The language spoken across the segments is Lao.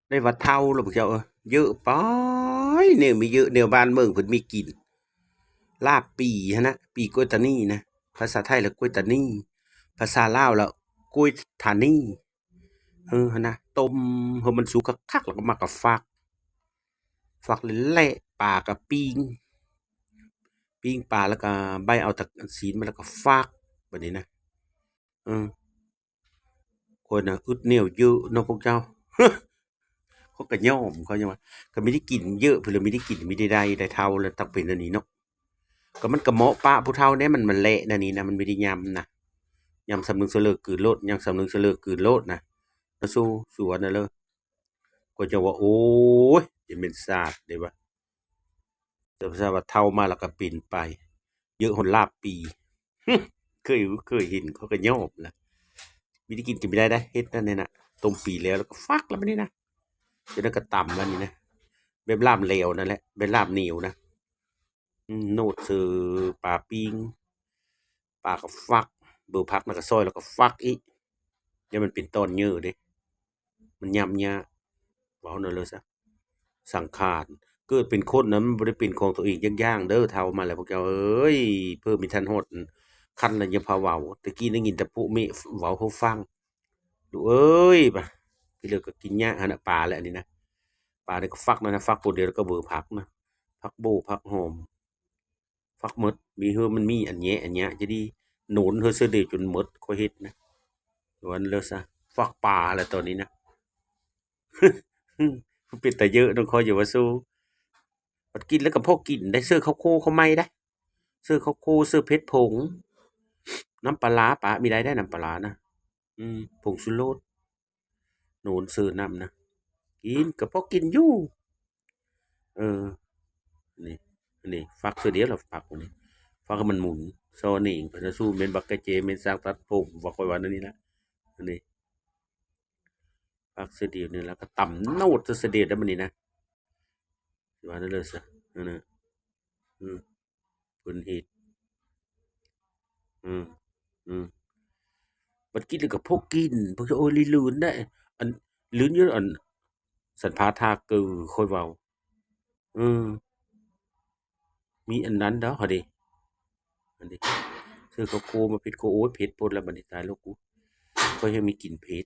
ໄດ້ວ່າເຖົ້າແລ້ວພວກເຈົ້າເອີຍ ເຍີະໄປ ແນວມີເຍີະ ແນວບ້ານເມືອງເພິ່ນມີກິນ ລາບປີຫັ້ນນະ ປີກວຍຕານີນະ ພາສາໄທລະກວຍຕານີ ພາສາລາວລະກວຍທານີ ເອີ ຫັ້ນນະ ຕົ້ມໃຫ້ມັນສຸກຄັກໆ ແລ້ວກໍມາກໍຟັກ ຟັກແຫຼະ ປາກໍປີ້ງ ປີ້ງປາ ແລ້ວກໍໃບເອົາຕະສີນມາ ແລ້ວກໍຟັກ ບາດນີ້ນະ ເອີ. ຂ້ອຍນະອຶດແນວເຍີະເນາະພວກເຈົ້າ ເຂົາກໍຍອມ ເຂົາຍັງວ່າ ກໍມີໄດ້ກິນເຍີະ ເພິ່ນລະມີໄດ້ກິນ ມີໄດ້ໄດ້ ໄດ້ເຖົ້າລະຕ້ອງເປັນອັນນີ້ເນາະ ກໍມັນກໍເໝາະປະຜູ້ເຖົ້າແດ່ ມັນ ມັນແລະນະນີ້ນະ ມັນມີໄດ້ຍຳນະ ຍຳສຳນຶງສະເຫຼີກກືນໂລດ ຍຳສຳນຶງສະເຫຼີກກືນໂລດນະ ມາສູ່ສວນນະເລີ ກໍຈະວ່າ ໂອ້ຍ ຈະແມ່ນຊາດເດ້ວ່າ ແຕ່ວ່າວ່າເຖົ້າມາແລ້ວກໍເປັນໄປ ເຍີະຮອດລາບປີ ເຄີຍ ເຄີຍເຫັນ ເຂົາກໍຍອມລະ ມີໄດ້ກິນກໍມີໄດ້ໄດ໋ ເຮັດນັ້ນນີ້ນະ ຕົ້ມປີແລ້ວ ແລ້ວກໍຟັກລະບາດນີ້ນະ ຈາກນັ້ນກໍຕຳລະນີ້ນະ ແບບລາບແຫຼວນັ້ນແຫຼະ ແບບລາບໜຽວນະ ອືມ ໂນດເສີປາປີ້ງ ປາກໍຟັກ ເບີຜັກນະກໍຊອຍ ແລ້ວກໍຟັກອີກ ຢ່າມັນເປັນຕອນເຍີະເດ້ ມັນຍຳຍາກ ເວົ້າແນວເລີຊະ ສັງຂານ ເກີດເປັນຄົນນະ ມັນບໍ່ໄດ້ເປັນຂອງຕົວເອງຈັກຢ່າງເດີ ເຖົ້າມາແລ້ວພວກເຈົ້າເອີຍ ເພິ່ນມີທັນຮອດຄັນລະຍັງພາເວົ້າ ແຕ່ກີ້ໄດ້ຍິນແຕ່ພວກແມ່ເວົ້າໃຫ້ຟັງ ລູກເອີຍ ປະ ພີ່ເລີກກໍກິນຍາກຫັ້ນນະ ປາແຫຼະອັນນີ້ນະ ປານີ້ກໍຟັກນະ ຟັກໂຕດຽວ ແລ້ວກໍເບີຜັກນະ ຜັກໂບ ຜັກຫອມ ຟັກໝົດ ມີເຮີ ມັນມີອັນແຍະອັນຍະຈະດີ ໂນນເຮີເທື່ອດຽວຈົນໝົດ ຂ້ອຍເຮັດນະ ວ່າແນວເລີຊະ ຟັກປາແຫຼະຕອນນີ້ນະ ເປັນຕາເຍີະນຳຂ້ອຍຢູ່ວ່າຊູ ບັດກິນແລ້ວກໍພໍກິນໄດ້ ເສີເຂົ້າໂຄເຂົ້າໃໝ່ໄດ້ ເສີເຂົ້າໂຄ ເສີເຜັດຜົງ ນ້ຳປາຫຼ້າ ປາມີໄດ້ໄດ໋ ນ້ຳປາຫຼ້ານະ ອືມ ຜົງຊູໂລດ ໂນນເສີນ້ຳນະ ກິນກໍພໍກິນຢູ່ ເອີ ນີ້ ນີ້ ຟັກເທື່ອດຽວລະ ຟັກນີ້ ຟັກໃຫ້ມັນໝຸນ ຊໍນີ້ ເພິ່ນວ່າຊູ ແມ່ນບັກກະເຈ ແມ່ນຊ່າງຕັດຜົມ ວ່າຂ້ອຍວ່າແນວນີ້ລະ ອັນນີ້ ຟັກເທື່ອດຽວນີ້ລະ ກໍຕຳໂນດເທື່ອດຽວໄດ້ບັດນີ້ນະ ວ່າແນວເລີຊະ ນັ້ນນະ ອືມ ເພິ່ນເຮັດ ອືມ ອືມ ບັດກິນແລ້ວກໍພໍກິນ ພວກເຈົ້າ ໂອ້ຍ ລືນໄດ໋ ອັນ ລືນຢູ່ ອັນ ສັນພາທາເກີ ຂ້ອຍເວົ້າ ເອີ ມີອັນນັ້ນດອກຫັ້ນເດ ອັນນີ້ ຊື້ເຂົ້າໂຄມາເຜັດໂຄ ໂອ້ຍ ເຜັດໂພດລະ ບັດນີ້ຕາຍແລ້ວກູ ຂ້ອຍຍັງມີກິນເຜັດ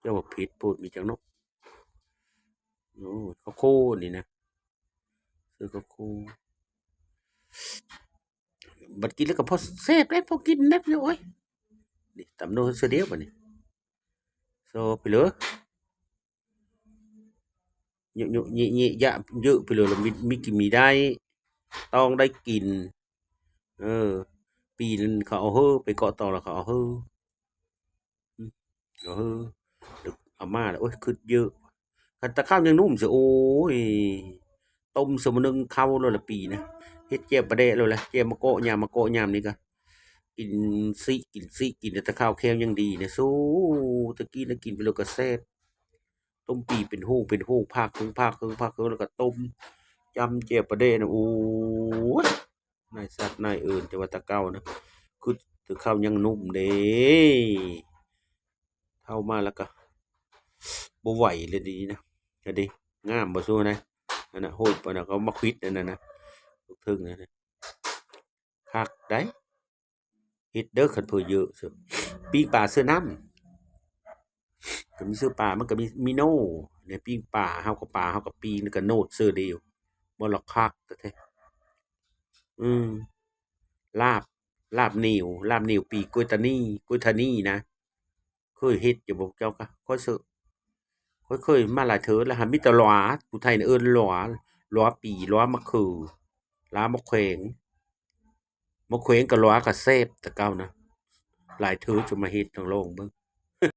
ເຈົ້າວ່າເຜັດໂພດ ມີຫຍັງເນາະ ໂອ້ ເຂົ້າໂຄນີ້ນະ ຊື້ເຂົ້າໂຄ ບັດກິນແລ້ວກໍພໍແຊບເດ້ ພໍກິນເດ້ ໂອ້ຍ ນີ້ ຕຳໂນດເທື່ອດຽວບັດນີ້ ຊໍໄປເລີຍ ເຍາະໆ ເຍະໆ ເຍະ ເຍະໄປເລີຍ ລະມີ ມີກິນມີໄດ້ ຕ້ອງໄດ້ກິນ ເອີ ປີໜຶ່ງເຂົາເອົາເຮີ້ ໄປເກາະຕອງລະເຂົາເອົາເຮີ້ ອືມ ເອົາເຮີ້ ເອົາມາລະ ໂອ້ຍ ຄຶດເຍີະ ຄັນແຕ່ເຂົ້າຍັງໜຸ່ມຊະ ໂອ້ຍ ຕົ້ມຊະມື້ໜຶ່ງເຂົ້າໂລດລະປີນະ ເຮັດແຈ່ວປາແດກໂລດລະ ແຈ່ວມະເກາະຍາມ ມະເກາະຍາມນີ້ກະ ກິນຊິ ກິນຊິ ກິນແຕ່ເຂົ້າແຂ້ວຍັງດີນະ ຊູ ແຕ່ກີ້ນະ ກິນໄປໂລດກະແຊບ ຕົ້ມປີເປັນໂຮງ ເປັນໂຮງ ພາກເຄິ່ງ ພາກເຄິ່ງ ພາກເຄິ່ງ ແລ້ວກໍຕົ້ມ ຈ້ຳແຈ່ວປາແດກນະ ໂອ້ຍ ນາຍສັດນາຍເອີນ ແຕ່ວ່າແຕ່ເກົ່ານະ ຄຶດແຕ່ເຂົ້າຍັງໜຸ່ມເດ້ ເຖົ້າມາແລ້ວກໍບໍ່ໄຫວແລ້ວດຽວນີ້ນະ ເອົາເດ້ ງາມບໍ່ຊູນະ ອັນນະ ໂຮບ ອັນນະ ເຂົາມາຂວິດອັນນັ້ນນະ ເທິງນັ້ນນະ ຄັກໄດ໋ ເຮັດເດີ ຄັນເຜີເຍີະ ປີ້ງປາເສື້ອນ້ຳ ກໍມີເສື້ອປາ ມັນກໍມີ ມີໂນ ແນວປີ້ງປາ ເຮົາກໍປາ ເຮົາກໍປີ້ງ ແລ້ວກໍໂນດເສື້ອດຽວ ບໍ່ລະຄັກແທ້ໆ ອືມ ລາບ ລາບໜຽວ ລາບໜຽວປີກວຍຕານີ ກວຍທານີນະ ເຄີຍເຮັດຢູ່ບໍ່ເຈົ້າກະ ຂ້ອຍເຊີ ຂ້ອຍເຄີຍມາຫຼາຍເທື່ອແລ້ວ ຫາມີແຕ່ຫຼວາ ຜູ້ໄທນະເອີ້ນຫຼວາ ຫຼວາປີ ຫຼວາໝາກເຂືອ ຫຼວາໝາກແຂວງ ໝາກແຂວງກັບຫຼວາກໍແຊບແຕ່ເກົ່ານະ ຫຼາຍເທື່ອຈະມາເຮັດ ລອງເບິ່ງ